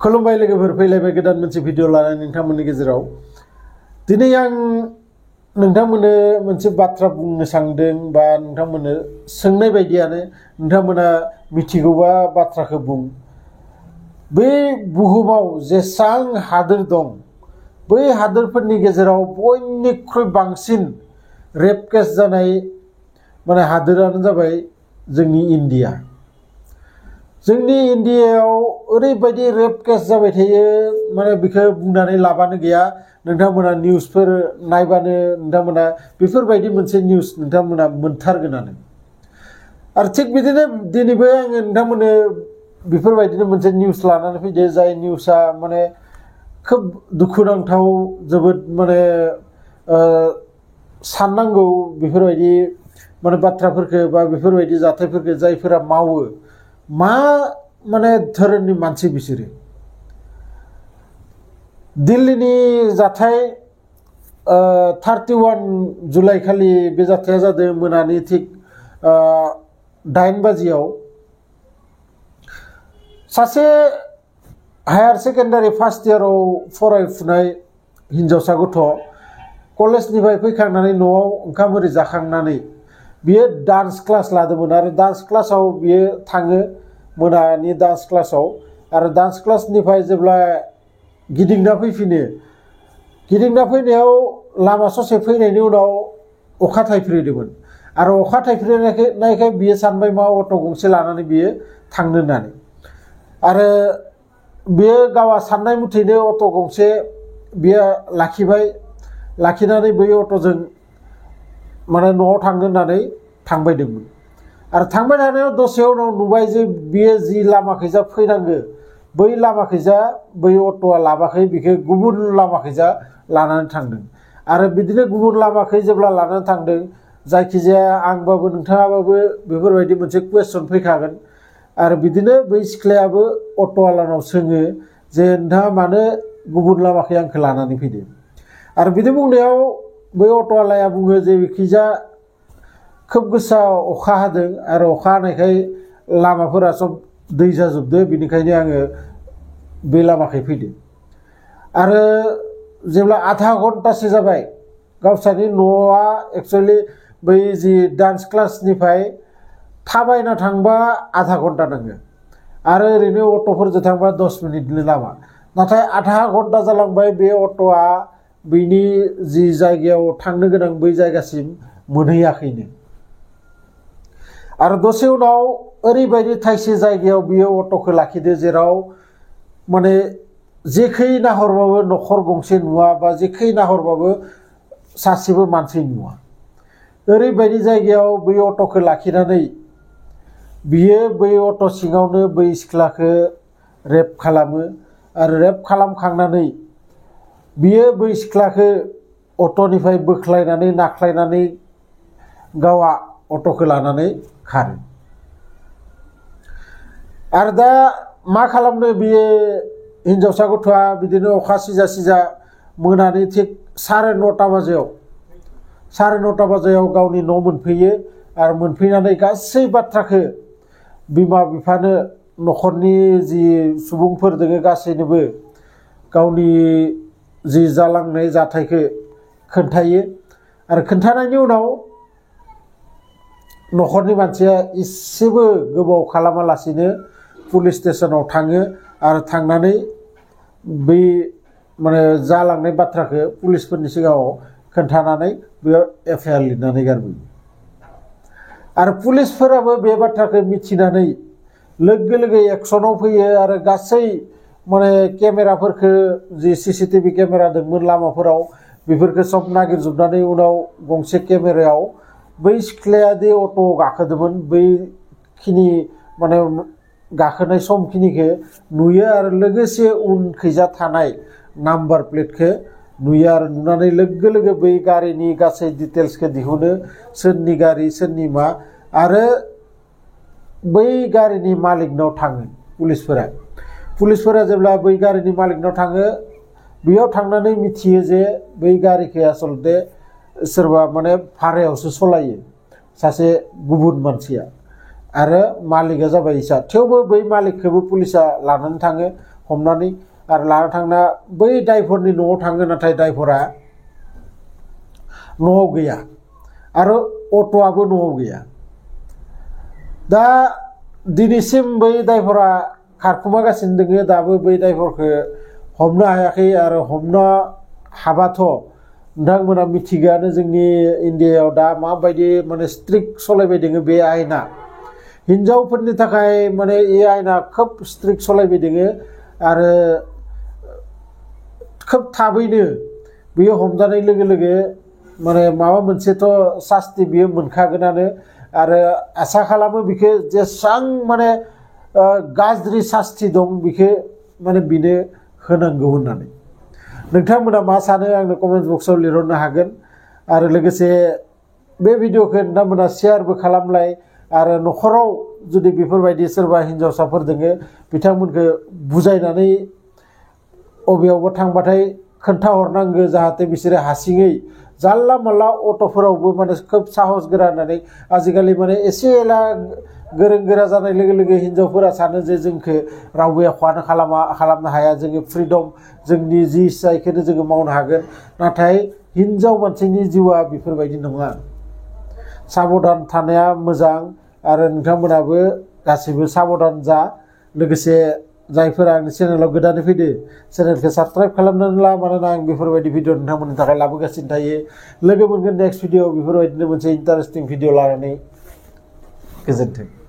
खुलुमबाय लोगोफोर फैलायबाय गोदान मोनसे भिडिअ लानानै नोंथांमोननि गेजेराव दिनै आं नोंथांमोननो मोनसे बाथ्रा बुंनो सानदों बा नोंथांमोननो सोंनाय बायदियानो नोंथांमोना मिथिगौबा बाथ्राखौ बुं बे बुहुमाव जेसां हादोर दं बै हादोरफोरनि गेजेराव बयनिख्रुइ बांसिन रेप केस जानाय हादोरानो जाबाय जोंनि इन्डिया जोंनि इन्डियायाव ओरैबायदि रेप केस जाबाय थायो बेखौ बुंनानै लाबानो गैया नोंथांमोना निउसफोर नायबानो नोंथांमोना बेफोरबायदि मोनसे निउस नोंथांमोना मोनथारगोनानो आरो थिग बिदिनो दिनैबो आङो नोंथांमोननो बेफोरबायदिनो मोनसे निउस लानानै फैदो जाय निउसआ खोब दुखुनांथाव जोबोद साननांगौ बेफोरबायदि बाथ्राफोरखौ बा बेफोरबायदि जाथायफोरखौ जायफोरा मावो मा धोरोमनि मानसि बिसोरो दिल्लीनि जाथाय 31 जुलाइ खालि बे जाथाया जादों मोनानि थिग 8 बाजियाव सासे हायार सेकेन्डारि फार्स्ट इयाराव फरायफुनाय हिनजावसा गथ' कलेजनिफ्राय फैखांनानै न'आव ओंखाम ओरि जाखांनानै बियो डान्स क्लास लादोंमोन आरो डान्स क्लासाव बियो थाङो मोनानि डान्स क्लासाव आरो डान्स क्लासनिफ्राय जेब्ला गिदिंना फैनायाव लामा ससे फैनायनि उनाव अखा थाइफ्रिदोंमोन आरो अखा थाइफ्रिनायखाय बियो सानबाय मा अट' गंसे लानानै बियो थांनो होननानै आरो बियो गावा साननाय मथैनो अट' गंसे बियो लाखिनानै बै अट'जों न'आव थांनो होननानै थांबायदोंमोन आरो थांबाय थानायाव दसे उनाव नुबाय जे बियो जि लामाखैजा फैनांगो बै लामाखैजा बै अट'आ लाबाखै बिखौ गुबुन लामाखैजा लानानै थांदों आरो बिदिनो गुबुन लामाखै जेब्ला लानानै थांदों जायखिजाया आंबाबो नोंथाङाबाबो बेफोरबायदि मोनसे कुवेश्चन फैखागोन आरो बिदिनो बै सिख्लायाबो अट'वालानाव सोङो जे नोंथाङा मानो गुबुन लामाखै आंखौ लानानै फैदो आरो बिदि बुंनायाव बै अट'वालाया बुङो जे बिखिजा खोब गोसा अखा हादों आरो अखा हानायखाय लामाफोरा सब दै जाजोबदो बिनिखायनो आङो बे लामाखै फैदो आरो जेब्ला आधा घन्टासो जाबाय गावसोरनि न'आ एक्चुअलि बै जि डान्स क्लासनिफ्राय थाबायना थांबा आधा घन्टा नाङो आरो ओरैनो अट'फोरजों थांबा 10 मिनिटनि लामा नाथाय आधा घन्टा जालांबाय बे अट'आ बैनि जि जायगायाव थांनो गोनां बै जायगासिम मोनहैयाखैनो आरो दसे उनाव ओरैबायदि थाइसे जायगायाव बियो अट'खौ लाखिदो जेराव जेखै नाहरबाबो न'खर गंसे नुवा बा जेखै नाहरबाबो सासेबो मानसि नुवा ओरैबायदि जायगायाव बै अट'खौ लाखिनानै बियो बै अट' सिङावनो बै सिख्लाखौ रेप खालामो आरो रेप खालामखांनानै बियो बै सिख्लाखौ अट'निफ्राय बोख्लायनानै नाख्लायनानै गावआ अट'खौ लानानै खारो आरो दा मा खालामनो बियो हिनजावसा गथ'आ बिदिनो अखा सिजा मोनानि थिग 9:30 बाजियाव गावनि न' मोनफैयो आरो मोनफैनानै गासै बाथ्राखौ बिमा बिफानो न'खरनि जि सुबुंफोर दङ गासैनोबो गावनि जि जालांनाय जाथायखौ खोन्थायो आरो खोन्थानायनि उनाव न'खरनि मानसिया एसेबो गोबाव खालामालासिनो पुलिस स्टेशनाव थाङो आरो थांनानै बै जालांनाय बाथ्राखौ पुलिसफोरनि सिगाङाव खोन्थानानै बेयाव FIR लिरनानै गारबोयो आरो पुलिसफोराबो बे बाथ्राखौ मिथिनानै लोगो लोगो एक्सनाव फैयो आरो गासै केमेराफोरखौ जि CCTV केमेरा दंमोन लामाफोराव बेफोरखौ सब नागिरजोबनानै उनाव गंसे केमेरायाव बै सिख्लाया दि अट' गाखोदोंमोन बैखिनि गाखोनाय समखिनिखौ नुयो आरो लोगोसे उनखैजा थानाय नाम्बार प्लेटखौ नुयो आरो नुनानै लोगो लोगो बै गारिनि गासै डिटेल्सखौ दिहुनो सोरनि गारि सोरनि मा आरो बै गारिनि मालिकनाव थाङो पुलिसफोरा जेब्ला बै गारिनि मालिकनाव थाङो बेयाव थांनानै मिथियो जे बै गारिखौ आसलते सोरबा भारायावसो सलायो सासे गुबुन मानसिया आरो मालिका जाबाय इसा थेवबो बै मालिकखौबो पुलिसा लानानै थाङो हमनानै आरो लाना थांना बै ड्राइभारनि न'आव थाङो नाथाय ड्राइभारा न'आव गैया आरो अट'आबो न'आव गैया दा दिनैसिम बै ड्राइभारा खारखुमागासिनो दङ दाबो बै ड्राइभारखौ हमनो हायाखै आरो हमनो हाबाथ' नोंथांमोना मिथिगौआनो जोंनि इन्डियायाव दा माबायदि माने स्ट्रिक्ट सलायबाय दङ बे आयेना हिनजावफोरनि थाखाय माने बे आयेना खोब स्ट्रिक्ट सलायबाय दङ आरो खोब थाबैनो बियो हमजानाय लोगो लोगो माने माबा मोनसेथ' शास्ति बियो मोनखागोनानो आरो आसा खालामो बिखौ जेसां माने गाज्रि शास्ति दं बिखौ माने बिनो होनांगौ होननानै नोंथांमोना मा सानो आंनो कमेन्ट बक्सआव लिरहरनो हागोन आरो लोगोसे बे भिडिअखौ नोंथांमोना शेयारबो खालामलाय आरो न'खराव जुदि बेफोरबायदि सोरबा हिनजावसाफोर दोङो बिथांमोनखौ बुजायनानै अबेयावबा थांबाथाय खोन्थाहरनांगौ जाहाथे बिसोरो हारसिङै जानला मानला अट'फोरावबो माने खोब साहस गोरा होननानै आजिखालि माने एसे एला गोरों गोरा जानाय लोगो लोगो हिनजावफोरा सानो जे जोंखौ रावबो एख'आनो खालामनो हाया जोङो फ्रिडम जोंनि जि इस्सा बेखौनो जोङो मावनो हागोन नाथाय हिनजाव मानसिनि जिउआ बेफोरबायदि नङा साबधान थानाया मोजां आरो नोंथांमोनाबो गासैबो साबधान जा लोगोसे जायफोरा आंनि चेनेलाव गोदानै फैदो चेनेलखौ साबस्क्राइब खालामनानै ला मानोना आं बेफोरबायदि भिडिअ नोंथांमोननि थाखाय लाबोगासिनो थायो लोगो मोनगोन नेक्स्ट भिडिअ बेफोरबायदिनो मोनसे इन्टारेस्टिं भिडिअ लानानै गोजोन्थों।